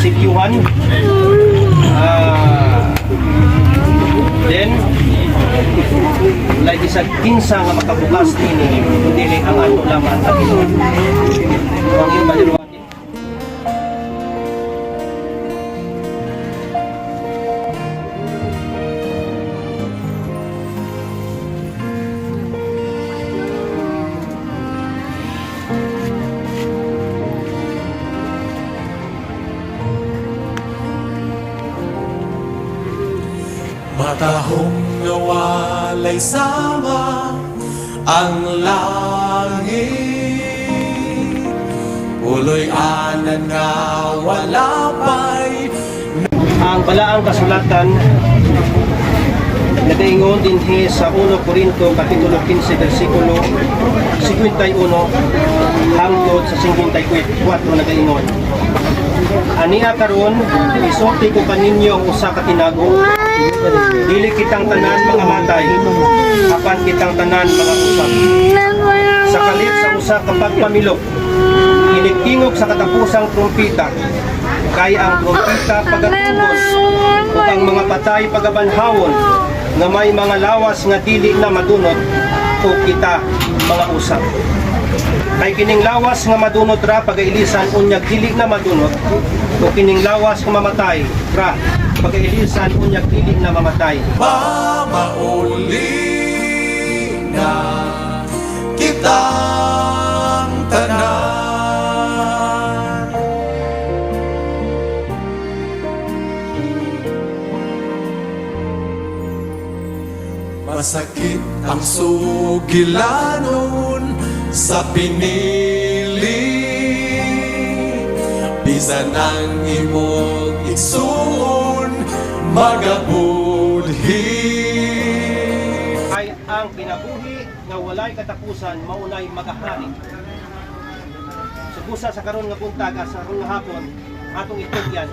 kasibyuhan. Then walay bisag kinsa nga makabukas nini kundi ang ato lamang ang Ginoo. Ang iyong paliruan. Matahong nga walay sama ang langit, Uloy anan nga wala pa'y Ang balaang kasulatan nagaingon dinhi sa 1 Korinto kapitulo 15 bersikulo 51 hangtod sa 54 nagaingon. Ania karon isulti ko kaninyo ang usa ka tinago. Dili kitang tanan mga matay, apan kitang tanan mga usab. Sa kalit sa usa ka pagpamilok, inig-tingog sa katapusang trumpita, kay ang trumpita pagatugos ug ang mga patay pagabanhawon nga may mga lawas nga dili na madunot ug kita mga usab. Kay kining lawas nga madunot ra pagailisan unyag dili na madunot, ug kining lawas nga mamatay ra pagailisan unyag dili na mamatay. Mamauli na kitang tanan. Masakit ang sugilanon sa pinili, bisan ang imong igsuon magabudhi. Ay ang kinabuhi nga walay katapusan maunay magahari. Subusa sa karon nga buntag sa karon nga hapon atong itugyan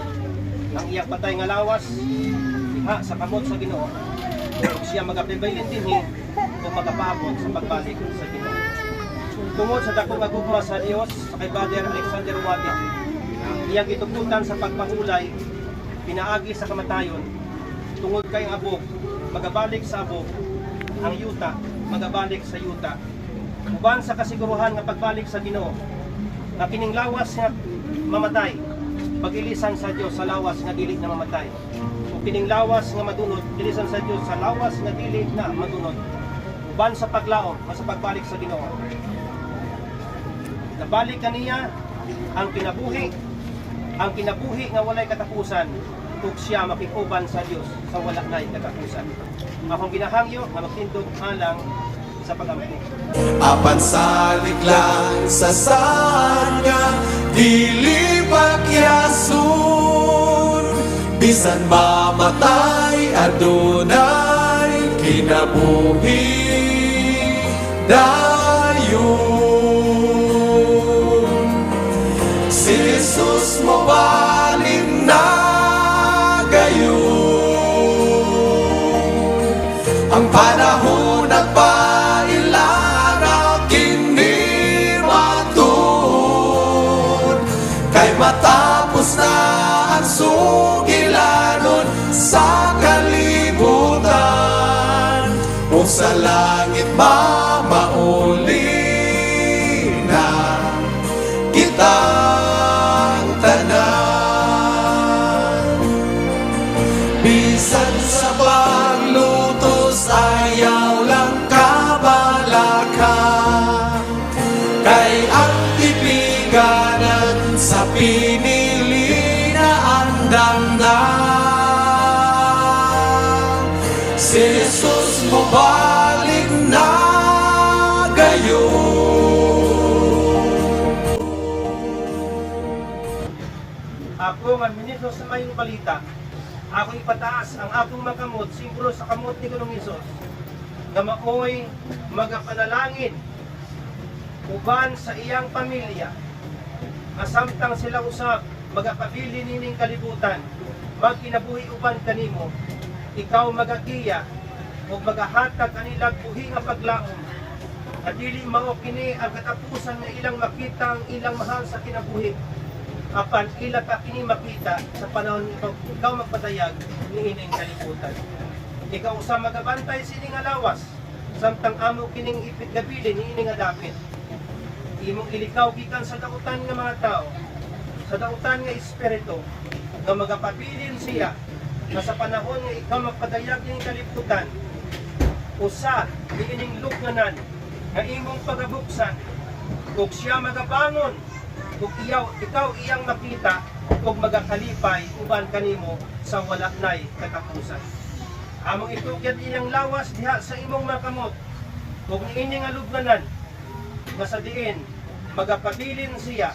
ang iyang patay nga lawas diha sa kamot sa Ginoo ug siya magaprevailin dinhi ug magapaabot sa pagbalik sa Ginoo. Tungod sa dako nga gugma sa Dios sa kay Brother Alexander Wati, iyang gitugutan sa pagpahulay pinaagi sa kamatayon tungod kay ang abog magabalik sa abog, ang yuta magabalik sa yuta. Uban sa kasiguruhan nga pagbalik sa Ginoo, nga kining lawas nga mamatay pagilisan sa Dios sa lawas nga dili na mamatay, ug kining lawas nga madunot ilisan sa Dios sa lawas nga dili na madunot. Uban sa paglaom nga sa pagbalik sa Ginoo, nabalik kaniya ang kinabuhi nga walay katapusan ug siya makikuban sa Dios sa wala nay katapusan. Akong ginahangyo nga magtindog alang sa pagampo. Apan salig lang sa saan nga dili pakyasun, bisan mamatay adunay kinabuhi dayon. Si Jesus mobalik na gayon, ang panahon at pailana kini matud, kay matapos na ang sugilanon sa kalibutan, ug sa langit mamauli na kitang tanan. Bisan sa paglutos ayaw lang kabalaka, kay ang tipiganan sa pinili na andam na. Si Jesus mobalik na gayon. Ako nga ministro sa mayong balita, ako ipataas ang akong makamot, simbolo sa kamot ni Ginoong Hesus, nga maoy magapanalangin uban sa iyang pamilya, nga samtang sila usab magapabili nining kalibutan, magkinabuhi uban kanimo, ikaw magagiya ug magahatag kanilang buhi nga paglaom. Nga dili mao kini ang katapusan nga ilang makita ang ilang mahal sa kinabuhi. Apan ila pa kini makita sa panahon ikaw magpadayag niining kalibutan. Ikaw usa magabantay sini nga lawas samtang amo kining ipigabili niini nga dapit. Imong ilikaw gikan sa dautan nga mga tao, sa dautan nga espiritu nga magapabilin siya nga sa panahon nga ikaw magpadayag ning kalibutan, usa niining luknganan nga imong pagabuksan ug siya magabangon ug iyaw ikaw iyang makita ug magakalipay uban kanimo sa wala nay katapusan. Among itugyan iyang lawas diha sa imong mga kamot ug niini nga lubnganan nga sa diin magapabilin siya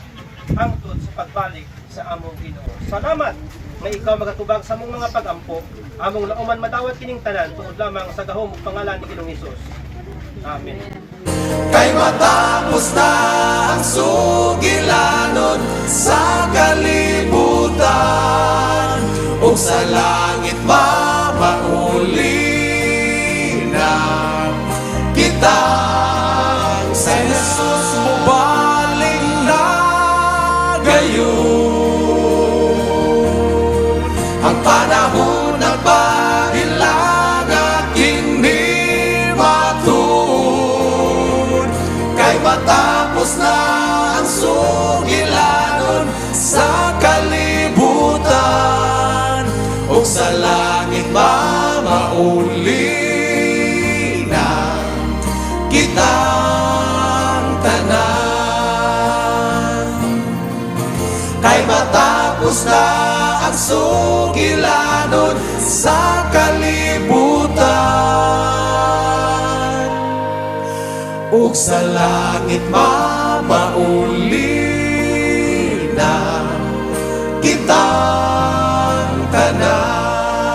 hangtod sa pagbalik sa among Ginoo. Salamat nga ikaw magatubag sa among mga pagampo. Among lauman madawat kining tanan tungod lamang sa gahom ug pangalan ni Ginoong Hesus. Amen. Kay matapos na ang sugilanon sa kalibutan ug sa langit mamauli na kita. Sa Jesus mobalik na gayon, ang panahon nagpahilanga kini matud, kay matapos na ang sugilanon sa kalibutan ug sa langit mamauli na kitang tanan. Kay matapos na ang sugilanon sa kalibutan ug sa langit mamauli na kitang tanan,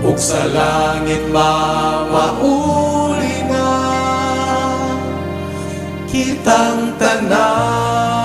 ug sa langit mamauli na kitang tanan.